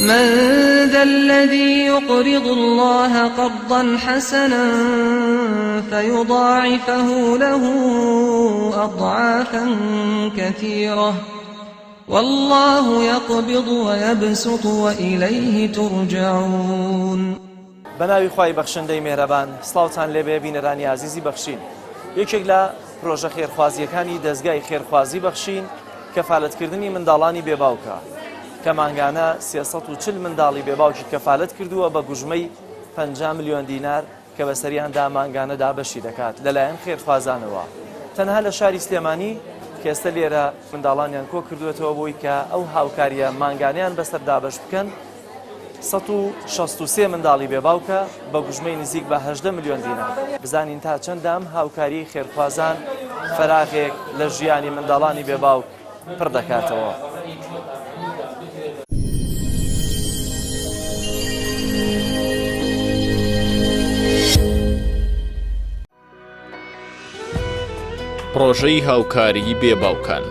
من ذا الذي يقرض الله قرضا حسنا فيضاعفه له أضعافا كثيرة والله يقبض ويبسط وإليه ترجعون. بەناوی خوای بەخشندەی مێهرەبان سڵاوتان لێبێ بینەرانی ئازیزی بەخشین یەکێک لە پرۆژە خێرخوازیەکانی دەزگای خێرخوازی بەخشین کەفالەتکردنی منداڵانی بێباوکە کە مانگانە 340 منداڵی بێباوکی کەفالەت کردووە بە گوژمەی 50 ملیۆن دینار کە بەسەریاندا مانگانە دابەشی دەکات لەلایەن خێرخوازانەوە تەنها لە شاری سلێمانی کە ئێستا لێرە منداڵانیان کۆ کردووەتەوە بۆی کە ئەو هاوکاریە مانگانیان بەسەر دابەش بکەن 163 منداڵی بێ باوکە بە گوژمەی نزیک بە 18 ملیۆن دینار. بزانین تا چەند ئەم هاوکاریەی خێرخوازان فەراغێک لە ژیانی منداڵانی بێ باوک پڕ دەکاتەوە. پڕۆژەی هاوکاریی بێ باوکان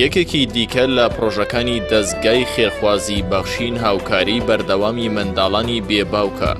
یەکێکی دیکە لە پڕۆژەکانی دەزگای خێرخوازی بەخشین هاوکاری بەردەوامی منداڵانی بێ باوکە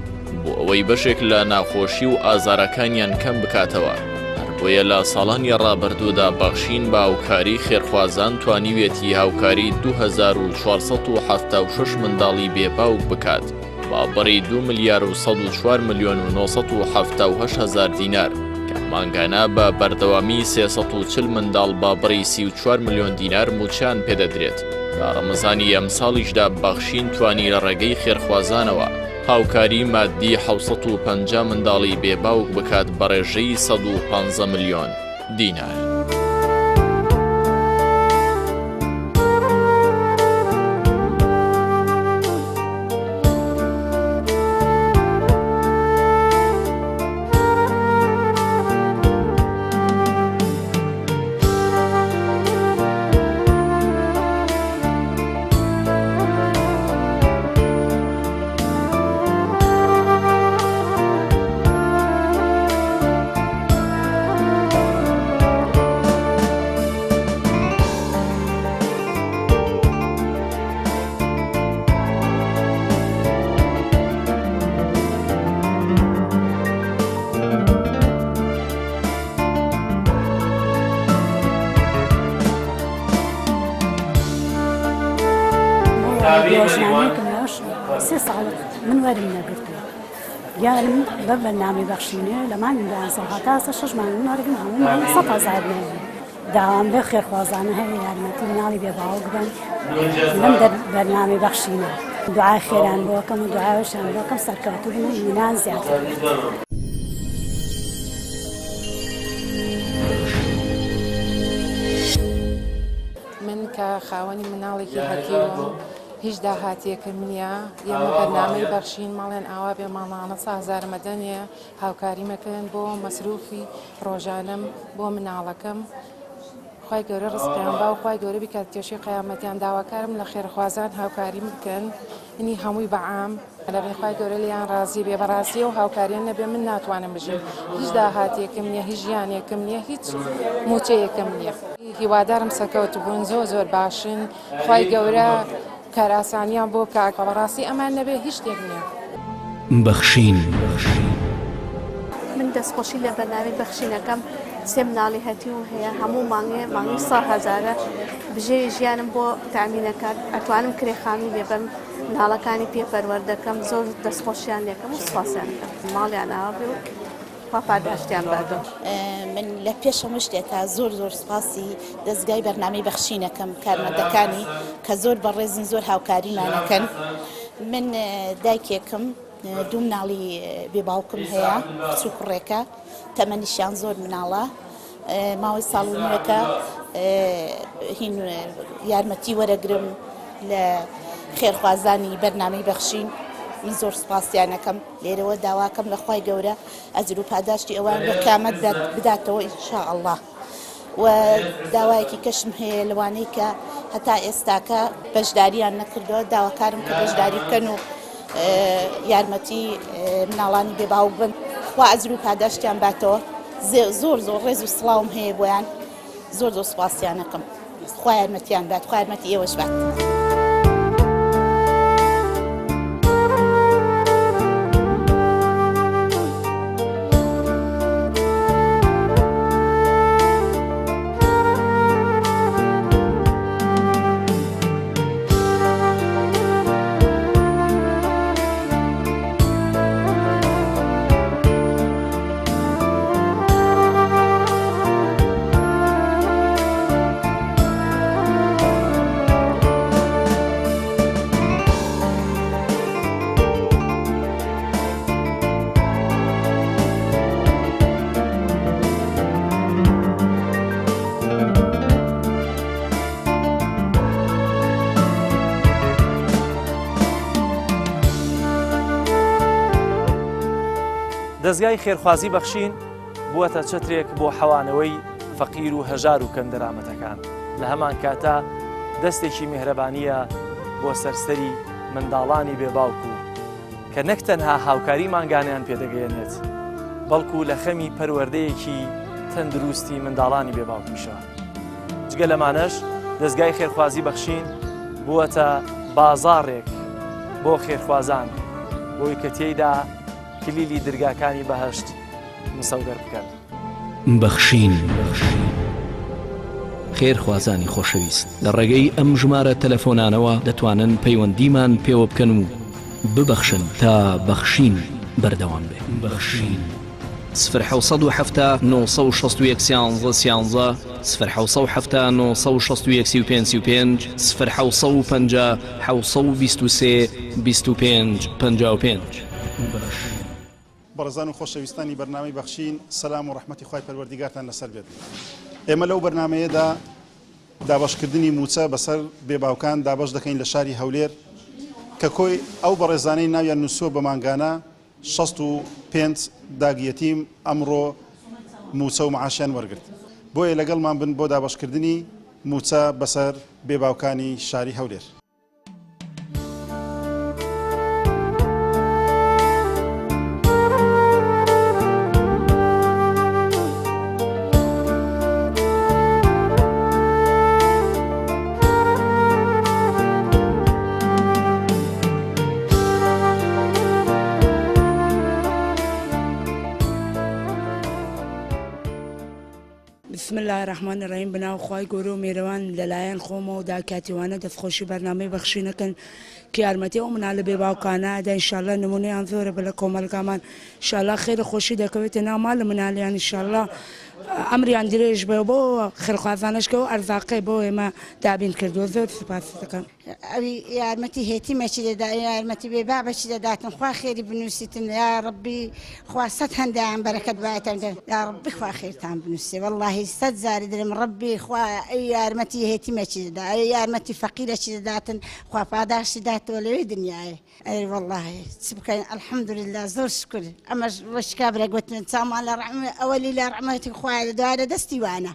بۆ ئەوەی بەشێک لە ناخۆشی و ئازارەکانیان کەم بکاتەوە هەر بۆیە لە ساڵانی ڕابردوودا بەخشین بە هاوکاری خێرخوازان توانیویەتی هاوکاری 2476 منداڵی بێ باوک بکات. بە بڕی 2 ملیار و 104 ملیۆن و 978 هەزار دینار کە مانگانە بە بەردەوامی 340 منداڵ بە بڕی 34 ملیۆن دینار مووچەیان پێدەدرێت. لە ڕەمەزانی ئەمساڵیشدا بەخشین توانی لە ڕێگەی خێرخوازانەوە هاوکاری مادی 750 منداڵی بێ باوک بکات بە ڕێژەی 115 ملیۆن دینار. سێ ساڵ من وەرم نەگرتووە یارم بە بەرنامەی بەخشینێ لە مانگی دوانزە هەتا سە شەش مانگ من وەرگم هەموو مانگ 100 هەزار داوام لەو خێرخوازانە هەیە یارمەتی مناڵی بێ باوک بن لەم بەرنامەی بەخشینە دوعای خێران بۆکەم و دوعاوشان بۆکەم سەرکەوتوو بن و ئیمان زیاتر بێت. من کە خاوەنی مناڵێکی هەتیوم هیچ داهاتێکم نییە ئێمە بەرنامەی بەخشین ماڵێن ئاوا بێ ماڵانە سازارمە دەنێ هاوکاری مەکەن بۆ مەسروفی ڕۆژانەم بۆ مناڵەکەم خوای گەورە ڕزقیان با و خوای گەورە بیکات تێشی قیامەتیان داواکارم لە خێرخوازان هاوکاریم بکەن منی هەمووی بەعام لەبن خوای گەورە لێیان ڕازی بێ بەڕاستی و هاوکاریان نەبێ من ناتوانم بژیم هیچ داهاتێکم نییە هیچ ژیانێکم نییە هیچ موچەیەکم نییە هیوادارم سەرکەوت بوون زۆر زۆر باشن خوای گەورە کارئاسانیان بۆ بکا بەڕاستی ئەمان نەبێ هیچ شتێک نییە. بەخشین. من دەستخۆشی لە بەرنامەی بەخشین ئەکەم سێ مناڵی هەتیوم هەیە هەموو مانگێ مانگی سا هەزارە بژێوی ژیانم بۆ تامین ئەکات ئەتوانم کرێ خانووی لێ بەرم مناڵەکانی پێ پەروەردەکەم زۆر دەستخۆشیان لێکەم و سوپاسیان ئەکەم ماڵیان ئاوا بێ و خوا پاداشتیان باتەوە. من لە پێش هەموو شتێکا زۆر زۆر سوپاسی دەزگای بەرنامەی بەخشین ئەکەم کارمەندەکانی کە زۆر بەڕێزن زۆر هاوکاریمانەکەن من دایکێکم دوو مناڵی بێ باوکم هەیە کچ و کوڕێکە تەمەنیشیان زۆر مناڵە ماوەی ساڵ و نوێکە هین یارمەتی وەرەگرم لە خێرخوازانی بەرنامەی بەخشین من زۆر سوپاسیانەکەم لێرەوە داواکەم لە خوای گەورە ئەجر و پاداشتی ئەوان لە قیامەت بداتەوە ان شاء اللە و داوایەکی کەشم هەیە لەوانەی کە هەتا ئێستاکە بەشداریان نەکردووە داواکارم کە بەشداری بکەن و یارمەتی مناڵانی بێ باوک بن خوا ئەجر و پاداشتیان باتەوە زۆر زۆر ڕێز و سڵاوم هەیە بۆیان زۆر زۆر سوپاسیانەکەم خوا یارمەتیان بات خوا یارمەتی ئێوەش بات. دەزگای خێرخوازی بەخشین بووەتە چەترێک بۆ حەوانەوەی فەقیر و هەژار و کەمدەرامەتەکان، لە هەمان کاتا دەستێکی میهرەبانییە بۆ سەر سەری منداڵانی بێ باوک و کە نەک تەنها هاوکاری مانگانەیان پێدەگەیەنێت، بەڵکو لە خەمی پەروەردەیەکی تەندروستی منداڵانی بێ باوکیشە. جگە لەمانەش دەزگای خێرخوازی بەخشین بووەتە بازاڕێک بۆ خێرخوازان بۆی کە تێیدا کلیلی درگاکانی بەهەشت مسەوگەر بکەن. بەخشین خێرخوازانی خۆشەویست لە ڕێگەی ئەم ژمارە تەلەفۆنانەوە دەتوانن پەیوەندیمان پێوە بکەن و ببەخشن تا بەخشین بەردەوام بێ. بەخشین. سفر 770 961 سیانزە سیانزە سفر 770 961 35 35 سفر 750 723 25 55. بەڕێزان و خۆشەویستانی بەرنامەی بەخشین سەلام و ڕەحمەتی خوای پەروەردیگارتان لەسەر بێت. ئێمە لەو بەرنامەیەدا دابەشکردنی مووچە بەسەر بێباوکان دابەش دەکەین لە شاری هەولێر کە کۆی ئەو بەڕێزانەی ناویان نووسووە بە مانگانە 65 داگ یەتیم ئەمڕۆ مووچە و معاشیان وەرگرت. بۆیە لەگەڵمان بن بۆ دابەشکردنی مووچە بەسەر بێباوکانی شاری هەولێر. بسم اللە الرحمن الرحیم بەناو خوای گەورە و مێرەوان لەلایەن خۆمەوە دا کاتیوانە دەستخۆشی بەرنامەی بەخشینەکەن کە یارمەتی ئەو منالە بێ باوکانە ئەدا ئینشاللە نمونەیان زۆرە بە لە کۆمەلگامان ئینشاللە خێر و خۆشی دەکەوێتە ناو مال منالیان ئینشاللە عەمریان درێژ بێ بۆ خێرخوازانەش کە ئەو ئەرزاقەی بۆ ئێمە دابین کردووە زۆر سوپاسی دەکەم. ئەوی یارمەتی هێتیمەکی دەدا یارمەتی بێ بابەکی دەداتن خوا خێری بنووسیتن یا ڕبی خوا سەد هەندیان بەرەکەت باتن یا ڕبی خوا خێرتان بنووسێ واللهی سەد زاری درم ڕبی خوا ئەوی یارمەتی هێتیمەکی دەدا ئەوی یارمەتی فەقیرەکی دەداتن خوا پاداشتی داتەوە لەوێ دنیاێ ئەی وەڵاهی چ بکەین الحمدللە زۆر شکر ئەمەش وەش کابرا گوتن چاومان لە ڕەحمە ئەوەلی لە ڕەحمەتی خوایە لە دوای لە دەستی وانە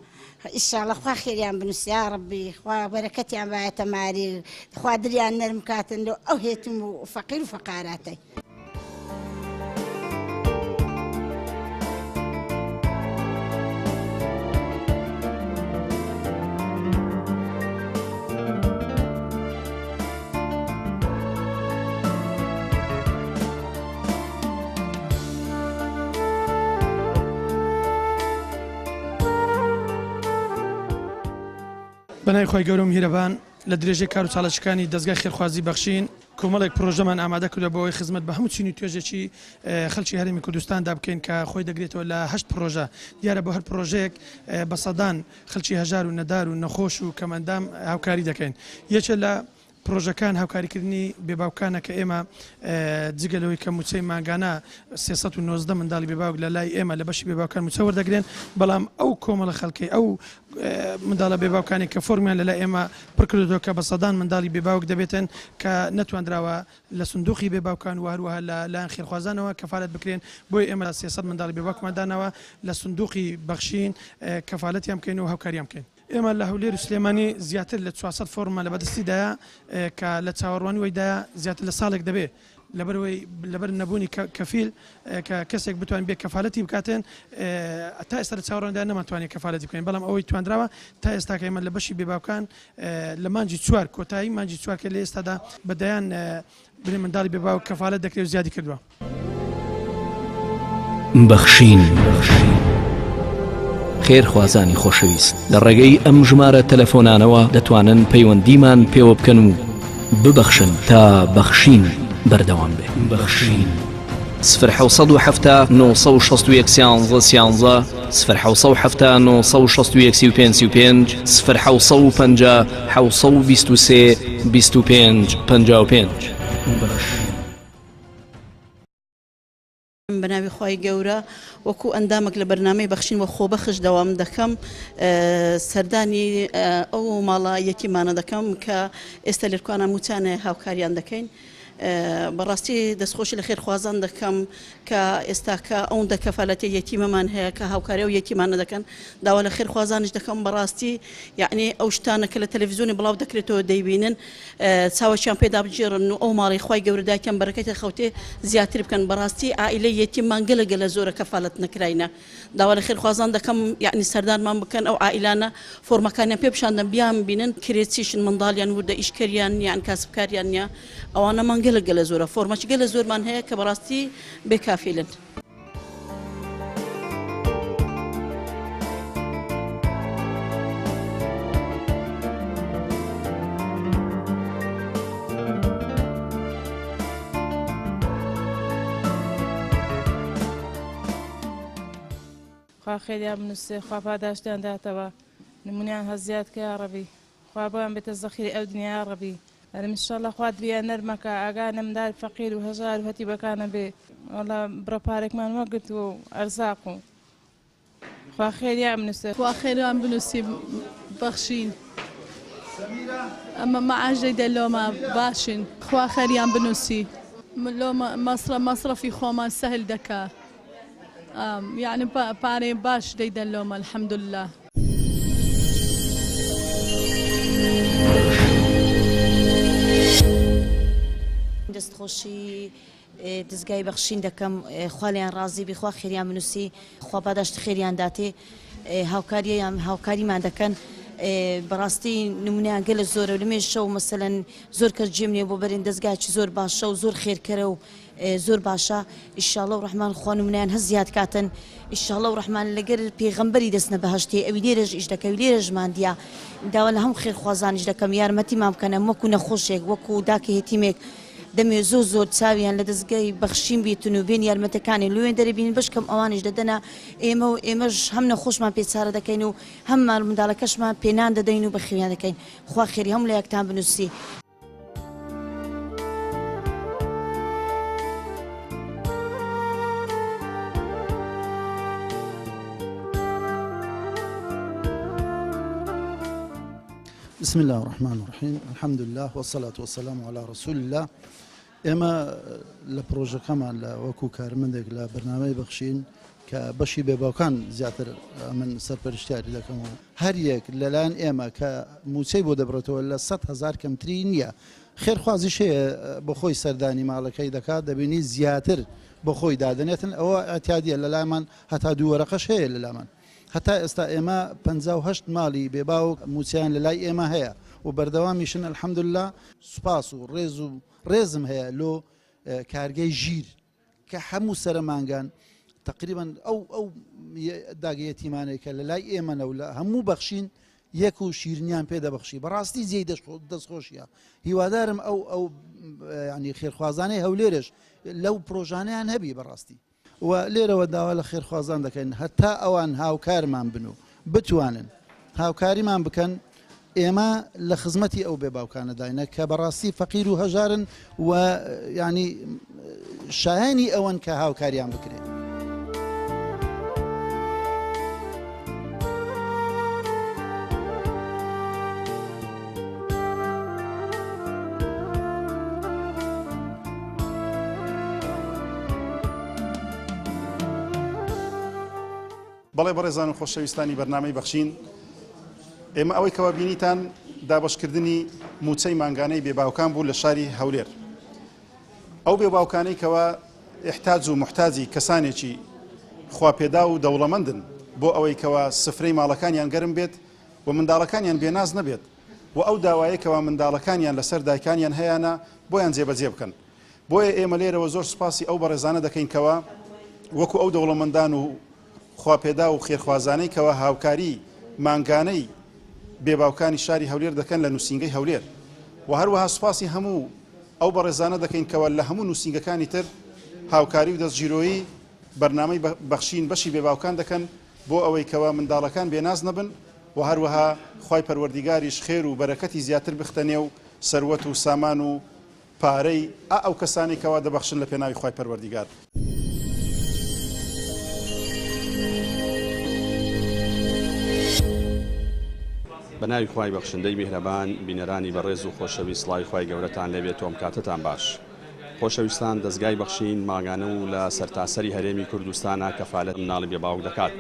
ئیشاڵە خوا خێریان بنووسێ یا ڕەبی خوا بەرەکەتیان بایەتە ماری خوا دریان نەرم کاتن لۆ ئەو هێتم و فەقیر و فەقاراتەی. بەناوی خوای گەورە و میهرەبان لە درێژەی کار و چالاکیەکانی دەزگای خێرخوازی بەخشین کۆمەڵێک پرۆژەمان ئامادە کردوە بۆ ئەوەی خزمەت بە هەموو چین و توێژێکی خەڵکی هەرێمی کوردستاندا بکەین کە خۆی دەگرێتەوە لە هەشت پرۆژە دیارە بۆ هەر پرۆژەیەک بە سەدان خەڵکی هەژار و نەدار و نەخۆش و کەمئەندام هاوکاری دەکەین. یەکێ لە پرۆژەکان هاوکاریکردنی بێباوکانە کە ئێمە جگە لەوەی کە مووچەی مانگانە 319 منداڵی بێباوک لە لای ئێمە لە بەشی بێباوکان مووچە وەردەگرن، بەڵام ئەو کۆمەڵە خەڵکەی ئەو منداڵە بێباوکانەی کە فۆرمیان لە لای ئێمە پڕکردۆتەوە کە بە سەدان منداڵی بێباوک دەبێتن کە نەتواندراوە لە سندوقی بێ باوکان و هەروەها لە لایەن خێرخوازانەوە کەفالەت بکرێن، بۆیە ئێمە 300 منداڵی بێ باوکمان داناوە لە سندوقی بەخشین کەفالەتیان بکەین و هاوکاریان بکەین. ئێمە لە هەولێر و سلێمانی زیاتر لە 400 فۆرممان لە بەدەستیدایە کە لە چاوەڕوانی وەیدایە زیاتر لە ساڵێک دەبێ لەبەرئەوەی لەبەر نەبوونی کەفیل کە کەسێک بتوانێت بێ کەفالەتی بکاتن تا ئێستا لە چاوەڕوانیدا نەمانتوانی کەفالەتی بکەین بەڵام ئەوەی توانراوە تا ئێستاکە ئێمە لە بەشی بێباوکان لە مانگی چوار کۆتایی مانگی چوار کە لە ئێستادا بە دەیان برێ منداڵی بێ باوک کەفالەت دەکرێت و زیادی کردووە. بەخشین خێرخوازانی خۆشەویست لە ڕێگەی ئەم ژمارە تەلەفۆنانەوە دەتوانن پەیوەندیمان پێوە بکەن و ببەخشن تا بەخشین بەردەوام بێ. بەخشین. سفر 770 961 سیانزە سیانزە سفر 770 961 35 35 سفر 750 723 25 55. بەناوی خوای گەورە وەکو ئەندامەک لە بەرنامەی بەخشین وە خۆبەخش دەوام دەکەم سەردانی ئەو ماڵە یەتیمانە دەکەم کە ئێستا لەرکوانە موچانە هاوکاریان دەکەین. بەڕاستی دەستخۆشی لە خێرخوازان دەکەم کە ئێستاکە ئەوندە کەفالەتی یەتیمەمان هەیە کە هاوکاری ئەو یەتیمانە دەکەن داوا لە خێرخوازانیش دەکەم بەڕاستی یعنی ئەو شتانە کە لە تەلەفزیۆنی بڵاو دەکرێتەوە دەیبینن چاوەکیان پێدا بگێڕن و ئەو ماڵی خوای گەورە دایکیان بەرەکەتی خەوتێ زیاتر بکەن بەڕاستی عائیلەی یەتیممان گەلە گەلە زۆرە کەفالەت نەکراینە داوا لە خێرخوازان دەکەم یەعنی سەردانمان بکەن ئەو عائیلانە فۆرمەکانیان پێ پیشان دەن بیان بینن کرێچیشن منداڵیان وردە ئیشکەریان یان کاسبکاریان نیە ئەوانەمان گەلە گەلە زۆرە فۆرمەکی گەلە زۆرمان هەیە کە بەڕاستی بێ کافیلن. خوا خێریان بنوسێ خوا پاداشتیان داتەوە نمونیان هە زیاد کە یاڕەبی خوا بۆیان بێتە زەخیرەی ئەو دنیا یاڕەبی ئەرم انشاللە خوا دریا نەرمەکا ئاگا لە مندار فەقیر و هەژار و هەتیبەکانە بێ وەڵا بڕە پارێکمان وەگرتووە و ئەرزاق و خوا خێریان بنوسێ. خوا خێریان بنوسی بەخشین ئەمە مەعاش دەیدە لۆمە باشن خوا خێریان بنوسی لۆمە مەسرە مەسرەفی خۆمان سەهل دەکا یعنی پارەی باش دەیدەن لۆمە الحمدللە. دەست خۆشی دزگای بەخشین دەکەم خوا لێیان ڕازی بی خوا خێریان بنوسی خوا پاداشتی خێریان داتێ هاوکاریان هاوکاریمان دەکەن بەڕاستی نمونیان گەلە زۆرە و لەمێژ شەو مەسەلەن زۆر کەس جێم نیە بۆ بەرێن دەزگایەکی زۆر باشە و زۆر خێرکەرە و زۆر باشە ئیشاڵە و ڕەحمان خوا نمونیان هەر زیاد کاتن ئیشاڵە و ڕەحمان لەگەر پێغەمبەری دەستنە بەهەشتێ ئەوی لێرەش ئیش دەکەوی لێرەش ماندیە داوا لە هەموو خێرخوازانیش دەکەم یارمەتیمان بکەن ئەم وەکو نەخۆشێک وەکو داکە یەتیمێک دەمەوێت زۆر زۆر چاویان لە دەزگای بەخشین بیتن و بێن یارمەتەکانی لوێن دەرێ بینن بەشکەم ئەوانیش دەدەنە ئێمە و ئێمەش هەم نەخۆشمان پێ چارە دەکەین و هەم مال منداڵەکەشمان پێ نان دەدەین و بەخێویان دەکەین خوا خێری هەموو لایەکتان بنووسی. بسم اللە الرحمن الرحیم الحمدللە والصلاة والسلام علی رسول اللە ئێمە لە پرۆژەکەمان لە وەکو کارمەندێک لە بەرنامەی بەخشین کە بەشی بێباوکان زیاتر من سەرپەرشتیاری دەکەم و هەر یەک لەلایەن ئێمە کە موچەی بۆ دەبڕێتەوە لە 100 هزار کەمتری نییە خێرخوازیش هەیە بۆ خۆی سەردانی ماڵەکەی دەکات دەبینی زیاتر بۆ خۆی دادەنێتن ئەوە ئەتیادیە لەلامان هەتا دوو وەرەقەش هەیە لەلامان هەتا ئێستا ئێمە 58 ماڵی بێ باوک مووچەیان لە لای ئێمە هەیە و بەردەوامیشن الحمدللە. سوپاس و ڕێز و ڕێزم هەیە لۆ کارگەی ژیر کە هەموو سەرە مانگان تقریبا ئەو ئەو داگە یەتیمانەی کە لە لای ئێمەنە و لە هەموو بەخشین یەک و شیرنیان پێ دەبەخشی بەڕاستی جێی دەستخۆشیە هیوادارم ئەو ئەو ینی خێرخوازانەی هەولێرش لەو پرۆژانیان هەبی بەڕاستی و لێرەوە داوا لە خێرخوازان دەکەین هەتا ئەوان هاوکارمان بن و بتوانن هاوکاریمان بکەن ئێمە لە خزمەتی ئەو بێ باوکانەداینە کە بەڕاستی فەقیر و هەژارن و ینی شایانی ئەوەن کە هاوکاریان بکرێت. بەڵێ بەڕێزان و خۆشەویستانی بەرنامەی بەخشین ئێمە ئەوەی کەوا بینیتان دابەشکردنی موچەی مانگانەی بێباوکان بوو لە شاری هەولێر ئەو بێباوکانەی کەوا احتاج و محتاجی کەسانێکی خواپێدا و دەوڵەمەندن بۆ ئەوەی کەوا سفرەی ماڵەکانیان گەرم بێت و منداڵەکانیان بێناز نەبێت و ئەو داوایەی کەوا منداڵەکانیان لەسەر دایکانیان هەیانە بۆیان جێبەجێ بکەن. بۆیە ئێمە لێرەوە زۆر سوپاسی ئەو بەڕێزانە دەکەین کەوا وەکو ئەو دەوڵەمەندان و خواپێداو و خێرخوازانەی کەوا هاوکاری مانگانەی بێباوکانی شاری هەولێر دەکەن لە نووسینگەی هەولێر و هەروەها سوپاسی هەموو ئەو بەڕێزانە دەکەین کەوا لە هەموو نووسینگەکانی تر هاوکاری و دەستگیرۆیی بەرنامەی بەخشین بەشی بێباوکان دەکەن بۆ ئەوەی کەوا منداڵەکان بێناز نەبن وە هەروەها خوای پەروەردیگاریش خێر و بەرەکەتی زیاتر بختە نێو سەروەت و سامان و پارەی ئە ئەو کەسانەی کەوا دەبەخشن لە پێناوی خوای پەروەردیگار. بە ناوی خوای بەخشندەی میهرەبان بینەرانی بەڕێز و خۆشەویست سڵاوی خوای گەورەتان لێبێت و ئەم کاتەتان باش. خۆشەویستان دەزگای بەخشین مانگانە و لە سەرتاسەری هەرێمی کوردستانا کەفالەت مناڵی بێ باوک دەکات.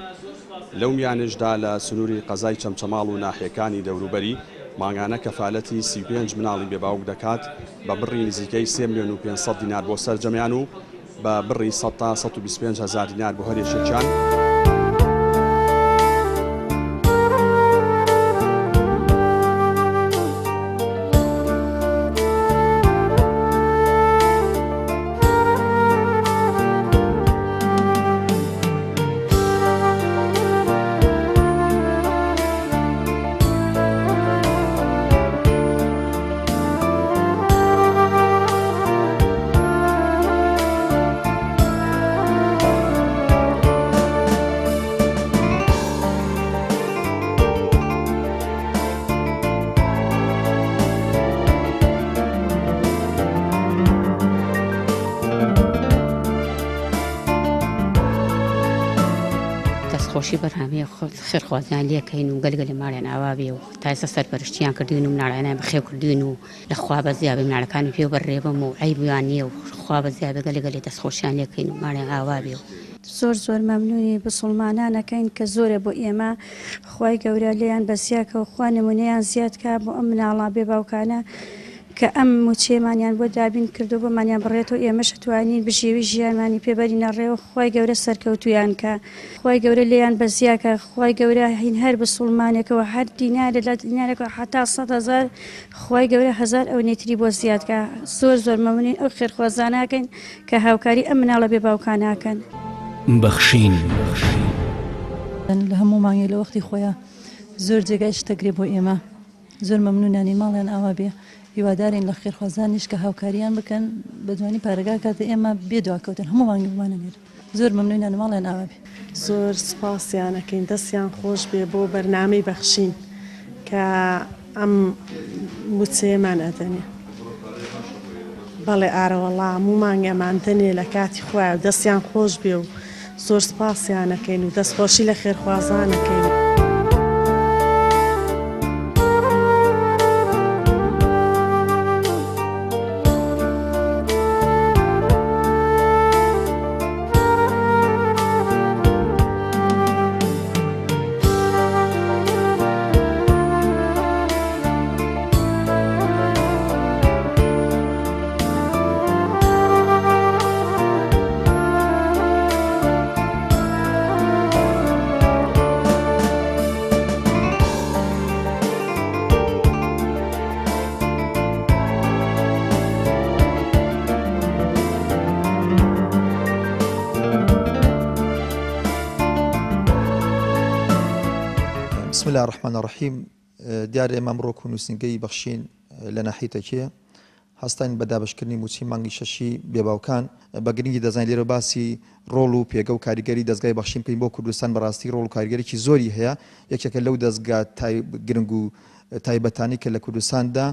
لەو میانەشدا لە سنووری قەزای چەمچەماڵ و ناحیەکانی دەوروبەری مانگانە کەفالەتی 35 مناڵی بێ باوک دەکات بە بڕی نزیکەی سێ ملیۆن و 500 دینار بۆ سەرجەمیان و بە بڕی 100 تا 125 هەزار دینار بۆ هەر یەکێکیان. دەستخۆشی بەرنامەی خێرخوازیان لێکەین و گەل گەلی ماڵیان ئاوا بێ و تا ئێستا سەرپەرشتیان کردوین و مناڵیانیان بەخێو کردوین و لە خوا بەزیا بێ مناڵەکانی پێ بەڕێبم و عەیبیان نییە و خوا بەزیا بێ گەلی گەلی دەستخۆشیان لێکەین و ماڵیان ئاوا بێ و زۆر زۆر مەمنونی بسوڵمانان ئەکەین کە زۆرە بۆ ئێمە خوای گەورە لێیان بەزیاکە و خوا نمونەیان زیاد کا بۆ ئەم مناڵە بێ باوکانە کە ئەم موچەیەمانیان بۆ دابین کردو بۆمانیان بڕێتەوە ئێمەش ئەتوانین بژێوی ژیانمانی پێ بەرینە ڕێوە خوای گەورە سەرکەوتویان کا خوای گەورە لێیان بەزیاکە خوای گەورە هین هەر بسوڵمانێکەوە هەر دینارێ لە دینارێکەوە حەتا 100 هەزار خوای گەورە هەزار ئەونەی تری بۆ زیاد کا زۆر زۆر مەمنونی ئەو خێرخوازانە ئەکەین کە هاوکاری ئەم مناڵە بێ باوکانە ئەکەن. بەخشین. لە هەموو مانگێ لە وەختی خۆیا زۆر جێگای شتەگرێ بۆ ئێمە زۆر مەمنونانی ماڵیان ئاوا بێ هیوادارین لە خێرخوازانیش کە هاوکاریان بکەن بە جوانی پارەگا کاتە ئێمە بێ دواکەوتن هەموو مانگی بۆمان ئەنێرن زۆر مەمنونیان ماڵیان ئاوا بێ. زۆر سوپاسیان ئەکەین دەستیان خۆش بێ بۆ بەرنامەی بەخشین کە ئەم موچەیەمان ئەدەنێ. بەڵێ ئارەوەڵا هەموو مانگ ئەمان دەنێ لە کاتی خۆیا و دەستیان خۆش بێ و زۆر سپاسیان ئەکەین و دەستخۆشی لە خێرخوازان ئەکەین. بسم اللە الرحمن الرحیم دیارە ئێمە ئەمڕۆ کو نووسینگەی بەخشین لە ناحیەی تەکیە هەستاین بە دابەشکردنی مووچەی مانگی شەشی بێباوکان بە گرنگی دەزانین لێرە باسی ڕۆڵ و پێگە و کاریگەری دەزگای بەخشین بکەین بۆ کوردستان بەڕاستی ڕۆڵ و کاریگەرێکی زۆری هەیە یەکێکە لەو دەزگا گرنگ و تایبەتانی کە لە کوردستاندا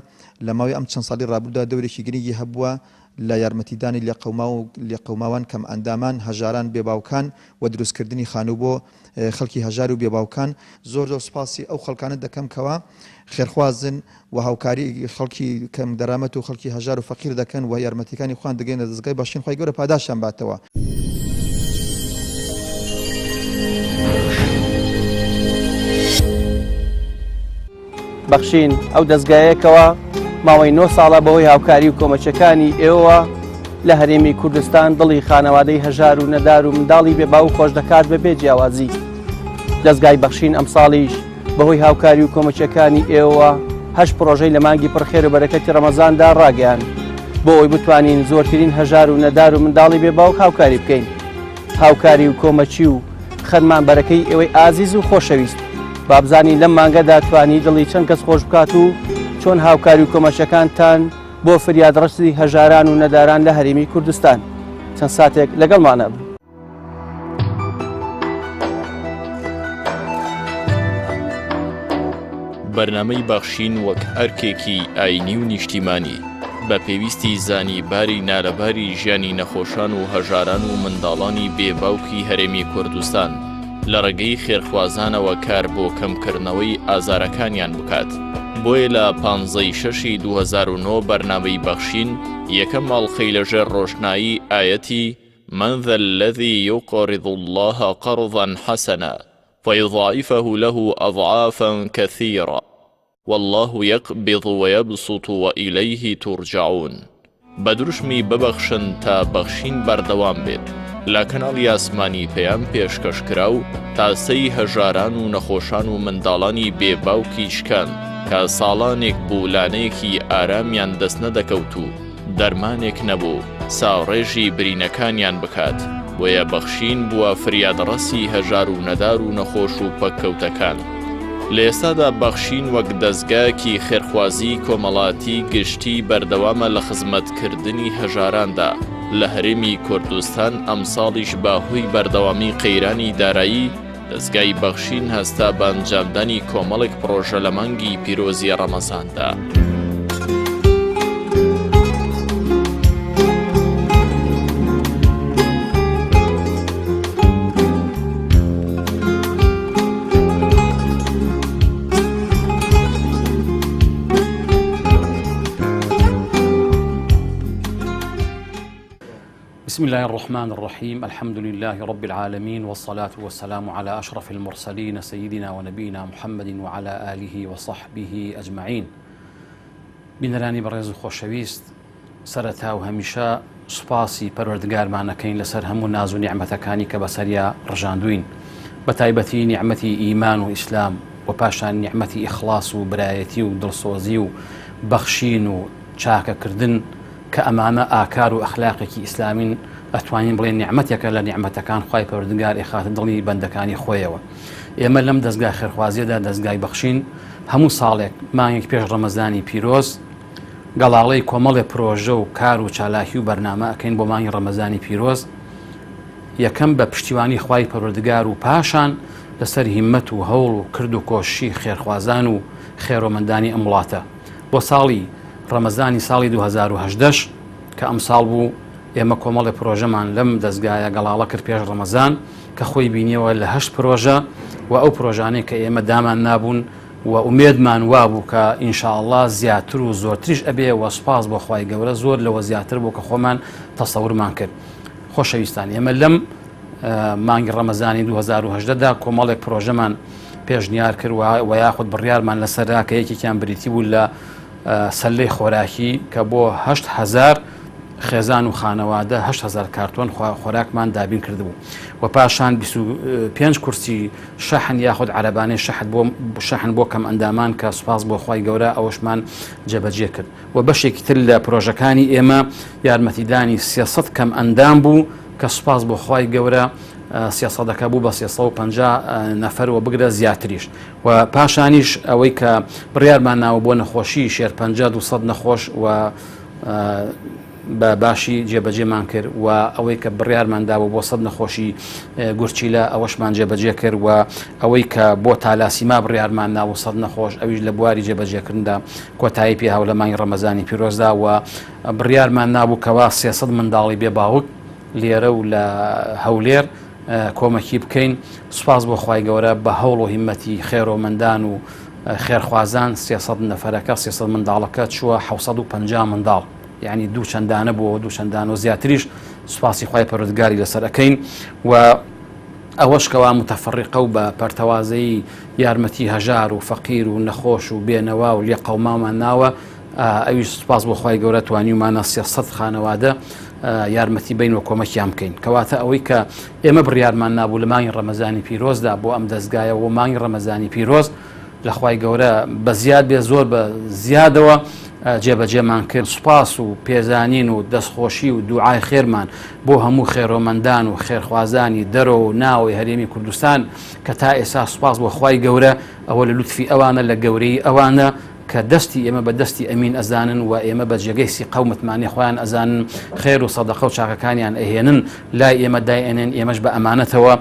لە ماوەی ئەم چەند ساڵی ڕابردوودا دەورێکی گرنگی هەبووە لە یارمەتیدانی لێقەوماو و لێقەوماوان، کەمئەندامان، هەژاران، بێباوکان و دروستکردنی خانوو بۆ خەڵکی هەژار و بێباوکان. زۆر زۆر سوپاسی ئەو خەڵکانە دەکەم کەوا خێرخوازن و هاوکاری خەڵکی کەم دەرامەت و خەڵکی هەژار و فەقیر دەکەن و یارمەتیەکانی خۆیان دەگەیەنە دەزگای بەخشین خوای گەورە پاداشتیان باتەوە. بەخشین ئەو دەزگایەیە کەوا ماوەی نۆ ساڵە بەهۆی هاوکاری و کۆمەچەکانی ئێوە لە هەرێمی کوردستان دڵی خانەوادەی هەژار و نەدار و منداڵی بێ باوک خۆش دەکات بە بێ جیاوازی. دەزگای بەخشین ئەمساڵیش بەهۆی هاوکاری و کۆمەچەکانی ئێوە هەشت پڕۆژەی لە مانگی پڕخێر و بەرەکەتی ڕەمەزاندا ڕاگەیاند بۆ ئەوەی بتوانین زۆرترین هەژار و نەدار و منداڵی بێ باوک هاوکاری بکەین. هاوکاری و کۆمەکی و خەرمانبەرەکەی ئێوەی ئازیز و خۆشەویست بابزانین لەم مانگەدا توانی دڵی چەند کەس خۆش بکات و چۆن هاوکاری و کۆمەچەکانتان بۆ فریادڕەسی هەژاران و نەداران لە هەرێمی کوردستان چەند ساتێک لەگەڵمانە بن. بەرنامەی بەخشین وەک ئەرکێکی ئاینی و نیشتیمانی بە پێویستی زانی باری نالەباری ژیانی نەخۆشان و هەژاران و منداڵانی بێ باوکی هەرێمی کوردستان لە ڕێگەی خێرخوازانەوە کار بۆ کەمکردنەوەی ئازارەکانیان بکات. بۆیە لە پانزەی شەشی 2009 بەرنامەی بەخشین یەکەم ئەڵقەی لەژێر ڕۆشنایی ئایەتی من ذا الذی یقرض اللە قرضا حسنا فیضاعفه له اضعافا کثیرا واللە یقبض ویبسط وإلیه ترجعون بە دروشمی ببەخشن تا بەخشین بەردەوام بێت لە کەناڵی ئاسمانی پەیام پێشکەش کرا و تاسەی هەژاران و نەخۆشان و منداڵانی بێ باوکی شکاند کە ساڵانێک بوو لانەیەکی ئارامیان دەست نەدەکەوت و دەرمانێک نەبوو ساڕێژی برینەکانیان بکات، بۆیە بەخشین بووە فریادڕەسی هەژار و نەدار و نەخۆش و پەککەوتەکان. لە ئێستادا بەخشین وەک دەزگایەکی خێرخوازیی کۆمەڵاتی گشتی بەردەوامە لە خزمەتکردنی هەژاراندا لە هەرێمی کوردستان، ئەمساڵیش بە هۆی بەردەوامی قەیرانی دارایی، دەزگای بەخشین هەستا بە ئەنجامدانی کۆمەڵێک پڕۆژە لە مانگی پیرۆزی ڕەمەزاندا. بسم اللە الرحمن الرحیم الحمد للە رب العالمین والصلاة والسلام علی اشرف المرسلین سیدنا ونبینا محمد وعلی آله وصحبه اجمعین بینەرانی بەڕێز و خۆشەویست سەرەتا و هەمیشە سوپاسی پەروەردگارمان ئەکەین لەسەر هەموو ناز و نیعمەتەکانی کە بەسەریا ڕژاندوین بە تایبەتی نیعمەتی ئیمان و ئیسلام و پاشان نیعمەتی ئیخلاص و برایەتی و دڵسۆزی و بەخشین و چاکەکردن کە ئەمانە ئاکار و ئەخلاقێکی ئیسلامین ئەتوانین بڵێین نیعمەتێکە لە نیعمەتەکان خوای پەروەردگار ئەیخاتە دڵی بەندەکانی خۆیەوە ئێمە لەم دەزگا خێرخوازیەدا دەزگای بەخشین هەموو ساڵێک مانگێک پێش ڕەمەزانی پیرۆز گەڵاڵەی کۆمەڵێ پرۆژە و کار و چالاکی و بەرنامە ئەکەین بۆ مانگی ڕەمەزانی پیرۆز یەکەم بە پشتیوانی خوای پەروەردگار و پاشان لەسەر هیمەت و هەوڵ و کرد و کۆششی خێرخوازان و خێرۆمەندانی ئەم وڵاتە بۆ ساڵی ڕەمەزانی ساڵی 2018 ش کە ئەمساڵ بوو ئێمە کۆمەڵێ پرۆژەمان لەم دەزگایە گەڵاڵە کرد پێش ڕەمەزان کە خۆی بینیەوە لە هەشت پرۆژە و ئەو پرۆژانەی کە ئێمە دامان نابوون و ئومێدمان وابوو کە إن شاء الله زیاتر و زۆرتریش ئەبێ و سوپاس بۆ خوای گەورە زۆر لەوە زیاتر بوو کە خۆمان تەسەورمان کرد خۆشەویستان ئێمە لەم مانگی ڕەمەزانی 2018 دا کۆمەڵێک پرۆژەمان پێشنیار کرد و یاخود بڕیارمان لەسەرا کە یەکێکیان بریتی بوو لە سەلەی خۆراکی کە بۆ 8هزار خێزان و خانەوادە 8هزار کارتۆن خۆراکمان دابین کردبوو و پاشان 25 کورسی شەحن یاخود عەرەبانەی شەحت بۆ شەحن بۆ کەم ئەندامان کە سوپاس بۆ خوای گەورە ئەوەشمان جێبەجێ کرد و بەشێکی تر لە پرۆژەکانی ئێمە یارمەتیدانی 300 کەم ئەندام بوو کە سوپاس بۆ خوای گەورە سێسەدەکە بوو بە 350 نەفەر و بگرە زیاتریش و پاشانیش ئەوەی کە بڕیارمان ناوە بۆ نەخۆشی شێرپەنجە 200 نەخۆش و بە باشی جێبەجێمان کرد و ئەوەی کە بڕیارمان دابوو بۆ سەد نەخۆشی گورچیلە ئەوەشمان جێبەجێ کرد و ئەوەی کە بۆ تالاسیما بڕیارمان ناوە سەد نەخۆش ئەویش لە بواری جێبەجێکردندا کۆتایی پێ هاو لە مانگی ڕەمەزانی پیرۆزدا و بڕیارمان نابوو کەوا 300 منداڵی بێ باوک لێرە و لە هەولێر کۆمەکی بکەین سوپاس بۆ خوای گەورە بە هەوڵ و هیمەتی خێرۆمەندان و خێرخوازان 300 نەفەرەکە 300 منداڵەکە چووە 750 منداڵ یعنی دوو چەندانە بۆ دوو چەندان و زیاتریش سوپاسی خوای پەروەردگاری لەسەر ئەەکەین و ئەوەش کەوا متفەڕیقە و بە پەرتەوازەیی یارمەتی هەژار و فەقیر و نەخۆش و بێنەوا و لێقەوماومان ناوە ئەویش سوپاس بۆ خوای گەورە توانیومانە 300 خانەوادە یارمەتی بین و کۆمەکیان بکەین کەواتە ئەوەی کە ئێمە بڕیارمان نابوو لە مانگی ڕەمەزانی پیرۆزدا بۆ ئەم دەستگایە و مانگی ڕەمەزانی پیرۆز لە خوای گەورە بە زیاد بێ زۆر بە زیادەوە جێبەجێمان کرد سوپاس و پێزانین و دەستخۆشی و دوعای خێرمان بۆ هەموو خێرۆمەندان و خێرخوازانی دەرەوە و ناوەی هەرێمی کوردستان کە تا ئێستا سوپاس بۆ خوای گەورە ئەوە لە لوتفی ئەوانە لە گەورەی ئەوانە کە دەستی ئێمە بە دەستی ئەمین ئەزانن و ئێمە بە جێگەی سیقە و متمانەی خۆیان ئەزانن خێر و سەدەقە و چاکەکانیان ئەهێنن لای ئێمە دایئەنێن ئێمەش بە ئەمانەتەوە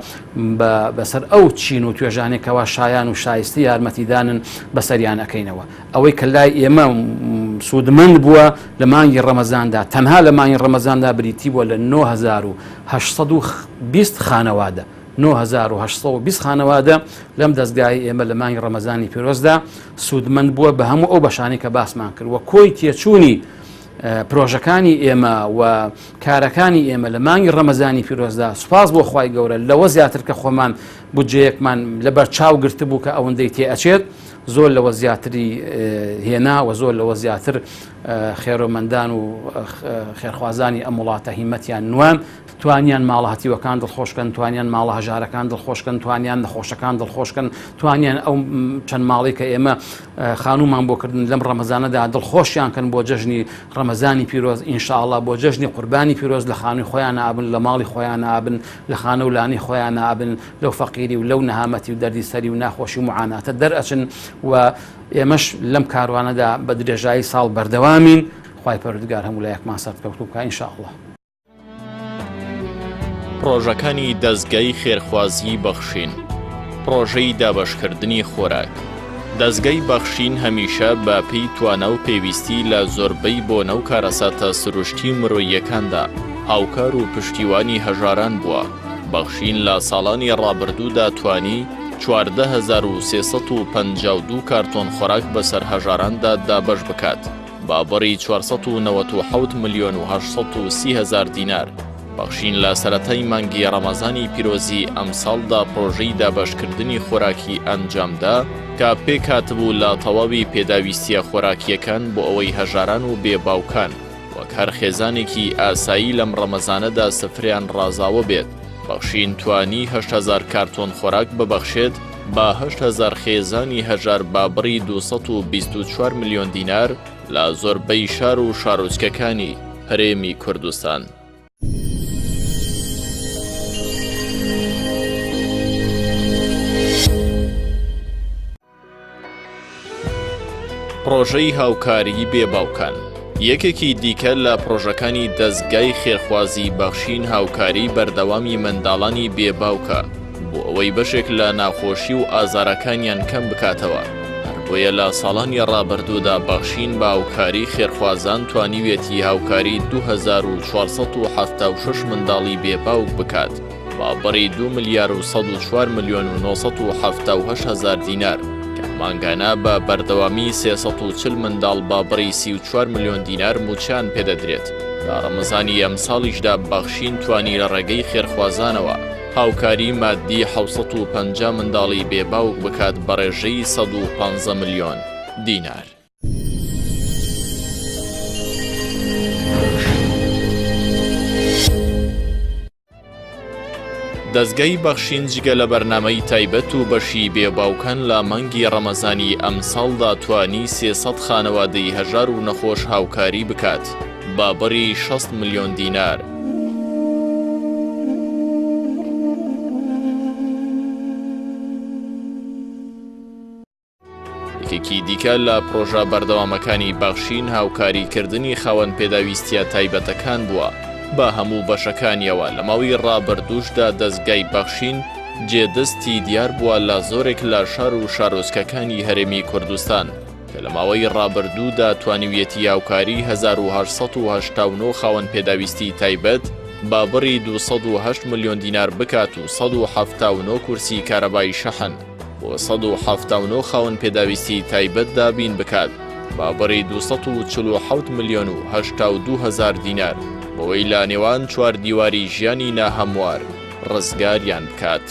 بە بەسەر ئەو چین و توێژانەی کەوا شایان و شایستی یارمەتیدانن بەسەریان ئەکەینەوە ئەوەی کە لای ئێمە سوودمەند بووە لە مانگی ڕەمەزاندا تەنها لە مانگی ڕەمەزاندا بریتی بووە لە 9820 خانەوادە. 9820 خانەوادە لەم دەستگای ئێمە لە مانگی ڕەمەزانی پیرۆزدا سوودمەند بووە بە هەموو ئەو بەشانی کە باسمان کرد و کۆی تێچوونی پرۆژەکانی ئێمە و کارەکانی ئێمە لە مانگی ڕەمەزانی پیرۆزدا سوپاس بۆ خوای گەورە لەوە زیاتر کە خۆمان بودجەیەکمان لەبەر چاو گرتبوو کە ئەوەندەی تێ ئەچێت زۆر لەوە زیاتری هێنا و زۆر لەوە زیاتر خێرۆمەندان و خێرخوازانی ئەم وڵاتە هیمەتیان نوان توانیان ماڵە هەتیوەکان دڵخۆشکەن توانیان ماڵە هەژارەکان دڵخۆشکەن توانیان نەخۆشەکان دڵخۆشکەن توانیان ئەو چەند ماڵی کە ئێمە خانوومان بۆ کردن لەم ڕەمەزانەدا دڵخۆشیان کەن بۆ جەژنی ڕەمەزانی پیرۆز ئینشاءاللە بۆ جەژنی قوربانی پیرۆز لە خانووی خۆیان ئابن لە ماڵی خۆیان ئابن لە خانە و لانی خۆیان ئابن لەو فەقیری و لەو نەهامەتی و دەردی سەری و ناخۆشی و معاناتە دەرئەچن و ئێمەش لەم کاروانەدا بە درێژایی ساڵ بەردەوامین خوای پەروەردگار هەموو لایەکمان سەرکەوتوو بکا ان شاء اللە. پڕۆژەکانی دەزگای خێرخوازیی بەخشین، پڕۆژەی دابەشکردنی خۆراک. دەزگای بەخشین هەمیشە بە پێی توانا و پێویستی لە زۆربەی بۆنە و کارەساتە سروشتی و مرۆییەکاندا هاوکار و پشتیوانی هەژاران بووە. بەخشین لە ساڵانی ڕابردوودا توانی 14352 کارتۆن خۆراک بەسەر هەژاراندا دابەش بکات. بە بڕی 497 ملیۆن و 830 هەزار دینار. بەخشین لە سەرەتای مانگی ڕەمەزانی پیرۆزی ئەمساڵدا پڕۆژەی دابەشکردنی خۆراکی ئەنجامدا کە پێکهاتبوو لە تەواوی پێداویستییە خۆراکییەکان بۆ ئەوەی هەژاران و بێ باوکان وەک هەر خێزانێکی ئاسایی لەم ڕەمەزانەدا سفرەیان ڕازاوە بێت. بەخشین توانی 8000 کارتۆن خۆراک ببەخشێت بە 8000 خێزانی هەژار بە بڕی 224 ملیۆن دینار لە زۆربەی شار و شارۆچکەکانی هەرێمی کوردستان. پڕۆژەی هاوکاریی بێ باوکان یەکێکی دیکە لە پڕۆژەکانی دەزگای خێرخوازی بەخشین هاوکاری بەردەوامی منداڵانی بێ باوکە بۆ ئەوەی بەشێک لە ناخۆشی و ئازارەکانیان کەم بکاتەوە هەر بۆیە لە ساڵانی ڕابردوودا بەخشین بە هاوکاری خێرخوازان توانیویەتی هاوکاری 2476 منداڵی بێ باوک بکات. بە بڕی 2 ملیار و 104 ملیۆن و 978 هەزار دینار کە مانگانە بە بەردەوامی 340 منداڵ بە بڕی 34 ملیۆن دینار مووچەیان پێدەدرێت. لە ڕەمەزانی ئەمساڵیشدا بەخشین توانی لە ڕێگەی خێرخوازانەوە هاوکاری مادی 750 منداڵی بێ باوک بکات بە ڕێژەی 115 ملیۆن دینار. دەزگای بەخشین جگە لە بەرنامەی تایبەت و بەشی بێ باوکان لە مانگی ڕەمەزانی ئەمساڵدا توانی 300 خانەوادەی هەژار و نەخۆش هاوکاری بکات بە بڕی 60 ملیۆن دینار. یەکێکی دیکە لە پڕۆژە بەردەوامەکانی بەخشین هاوکاریکردنی خاوەن پێداویستییە تایبەتەکان بووە بە هەموو بەشەکانیەوە، لە ماوەی ڕابردووشدا دەزگای بەخشین جێدەستی دیار بووە لە زۆرێک لە شار و شارۆچکەکانی هەرێمی کوردستان کە لە ماوەی ڕابردوودا توانیویەتی هاوکاری 1889 خاوەن پێداویستی تایبەت بە بڕی 208 ملیۆن دینار بکات و 179 کورسی کارەبای شەحن بۆ 179 خاوەن پێداویستی تایبەت دابین بکات بە بڕی 247 ملیۆن و 82 هەزار دینار بەوەی لە نێوان چوار دیواری ژیانی ناهەموار ڕزگاریان بکات.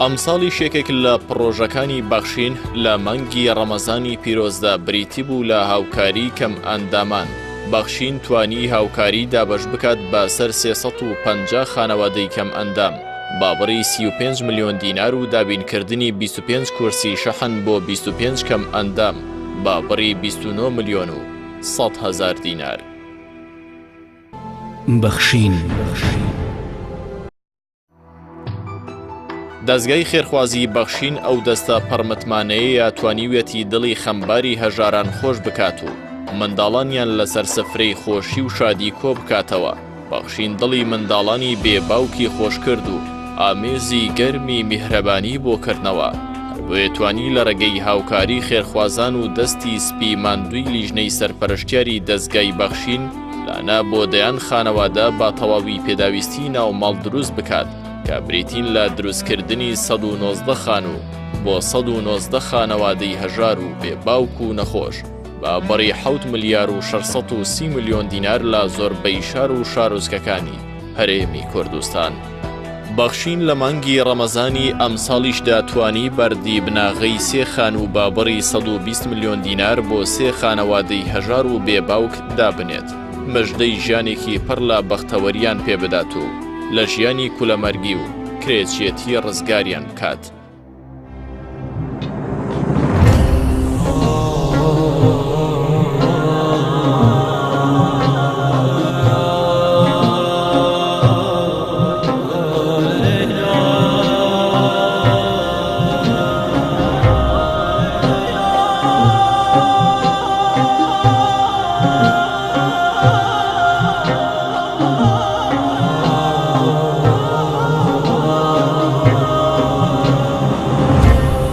ئەمساڵیش یەکێک لە پڕۆژەکانی بەخشین لە مانگی ڕەمەزانی پیرۆزدا بریتی بوو لە هاوکاری کەمئەندامان، بەخشین توانی هاوکاری دابەش بکات بە سەر 350 خانەوادەی کەمئەندام بە بڕی 35 ملیۆن دینار و دابینکردنی 25 کورسی شەحن بۆ 25 کەمئەندام بە بڕی 29 ملیۆن و 100 هەزار دینار. بەخشین. دەزگای خێرخوازی بەخشین ئەو دەستە پڕمتمانەیەیە توانیویەتی دڵی خەمباری هەژاران خۆش بکات و منداڵانیان لەسەر سفرەی خۆشی و شادی کۆبکاتەوە، بەخشین دڵی منداڵانی بێ باوکی خۆشکرد و ئامێزی گەرمی میهرەبانی بۆ کردنەوە، هەر بۆیە توانی لە ڕێگەی هاوکاری خێرخوازان و دەستی سپی ماندووی لیژنەی سەرپەرشتیاری دەزگای بەخشین لانە بۆ دەیان خانەوادە بە تەواوی پێداویستی ناوماڵ دروست بکات. کە بریتین لە دروستکردنی 119 خانوو بۆ 119 خانەوادەی هەژار و بێ باوک و نەخۆش بە بڕی 7 ملیار و 630 ملیۆن دینار لە زۆربەی شار و شارۆچکەکانی هەرێمی کوردستان. بەخشین لە مانگی ڕەمەزانی ئەمساڵیشدا توانی بەردی بناغەی سێ خانوو بە بڕی 120 ملیۆن دینار بۆ سێ خانەوادەی هەژار و بێ باوک دابنێت، مژدەی ژیانێکی پڕ لە بەختەوەریان پێ بدات و لە ژیانی کولەمەرگی و کرێچیەتی ڕزگاریان بکات.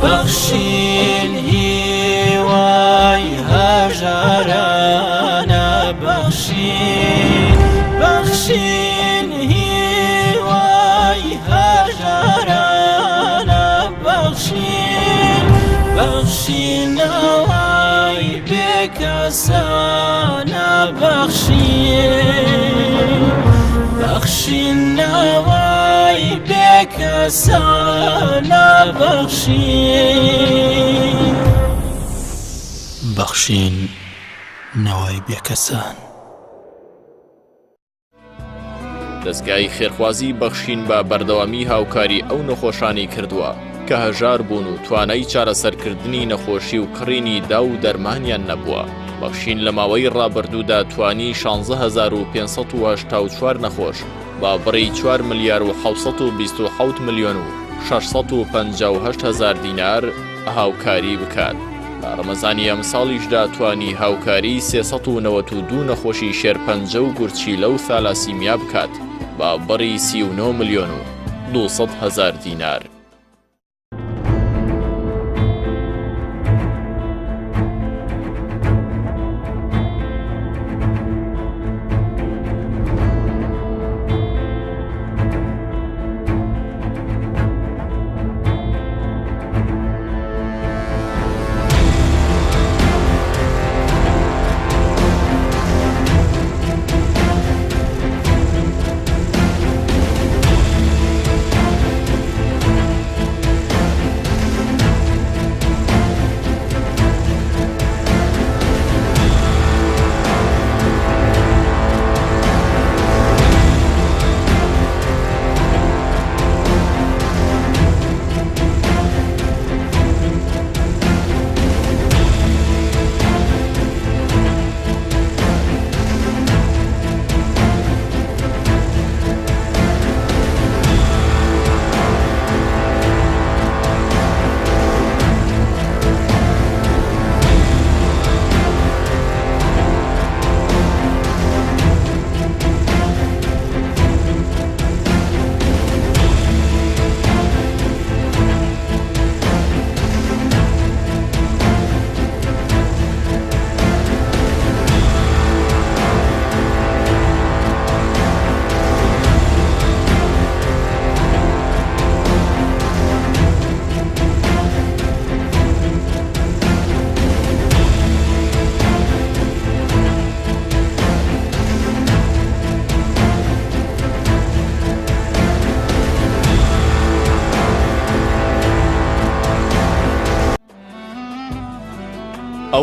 بەخشین هیوای هەژارانە بەخشین بەخشین هیوای هەژارانە بەخشین بەخشین نەوای بێکەسانە بەخشین بەخشین نەوای بێکەسانە بەخشین. بەخشین نەوای بێکەسان. دەزگای خێرخوازی بەخشین بە بەردەوامی هاوکاری ئەو نەخۆشانەی کردووە کە هەژار بوون و توانای چارەسەرکردنی نەخۆشی و کڕینی داو و دەرمانیان نەبووە. بەخشین لە ماوەی ڕابردوودا توانی 16584 نەخۆش بە بڕی 4 ملیار و 727 ملیۆن و 658 هەزار دینار هاوکاری بکات. لە ڕەمەزانی ئەمساڵیشدا توانی هاوکاری 392 نەخۆشی شێرپەنجە و گورچیلە و ثالاسیمیا بکات بە بڕی 39 ملیۆن و 200 هەزار دینار.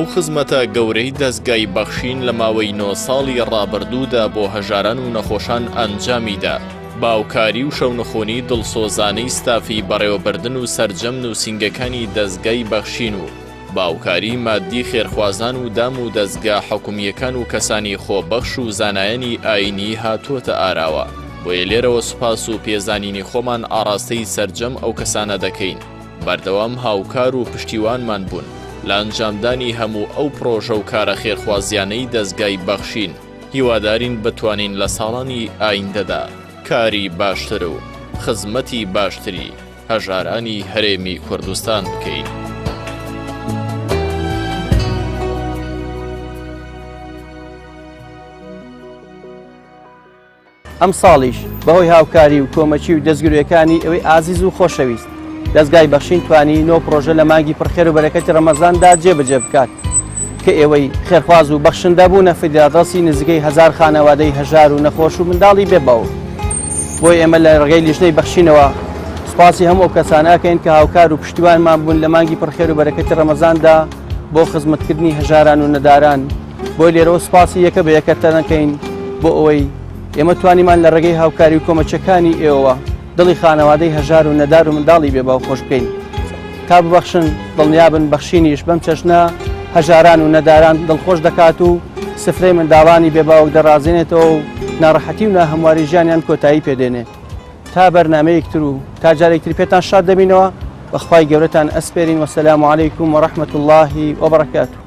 ئەو خزمەتە گەورەی دەزگای بەخشین لە ماوەی نۆ ساڵی ڕابردوودا بۆ هەژاران و نەخۆشان ئەنجامیدا، باوکاری و شەونخونی دڵسۆزانەی ستافی بەڕێوەبردن و سەرجەم نووسینگەکانی دەزگای بەخشین و باوکاری مادی خێرخوازان و دام و دەزگا حکومییەکان و کەسانی خۆبەخش و زانایانی ئایینی هاتووەتە ئاراوە، بۆیە لێرەوە سوپاس و پێزانینی خۆمان ئاڕاستەی سەرجەم ئەو کەسانە دەکەین بەردەوام هاوکار و پشتیوانمان بوون لە ئەنجامدانی هەموو ئەو پڕۆژە و کارە خێرخوازیانەی دەزگای بەخشین، هیوادارین بتوانین لە ساڵانی ئایندەدا کاری باشتر و خزمەتی باشتری هەژارانی هەرێمی کوردستان بکەین. ئەمساڵیش بەهۆی هاوکاری و کۆمەکی و دەستگرۆیەکانی ئێوەی ئازیز و خۆشەویست دەزگای بەخشین توانی نۆ پڕۆژە لە مانگی پڕخێر و بەرەکەتی ڕەمەزاندا جێبەجێ بکات کە ئێوەی خێرخواز و بەخشندە بوونە فریادڕەسی نزیکەی هەزار خانەوادەی هەژار و نەخۆش و منداڵی بێ باوک. بۆیە ئێمە لە ڕێگەی لیژنەی بەخشینەوە سوپاسی هەموو ئەو کەسانە ئەکەین کە هاوکار و پشتیوانمان بوون لە مانگی پڕخێر و بەرەکەتی ڕەمەزاندا بۆ خزمەتکردنی هەژاران و نەداران. بۆیە لێرەوە سوپاسی یەکە بە یەکەتان ئەکەین بۆ ئەوەی ئێمە توانیمان لە ڕێگەی هاوکاری و کۆمەکیەکانی ئێوەوە دڵی خانەوادەی هەژار و نەدار و منداڵی بێ باوک خۆش بکەین. تا ببەخشن، دڵنیابن بەخشینیش بەم چەشنە هەژاران و نەداران دڵخۆش دەکات و سفرەی منداڵانی بێ باوک دەڕازێنێتەوە و ناڕەحەتی و ناهەمواری ژیانیان کۆتایی پێدێنێ. تا بەرنامەیەک تر و تا جارێک تر پێتان شاد دەبینەوە، بە خوای گەورەتان ئەسپێرین وەسەلام علیکم ورحمة اللە وبرکاته.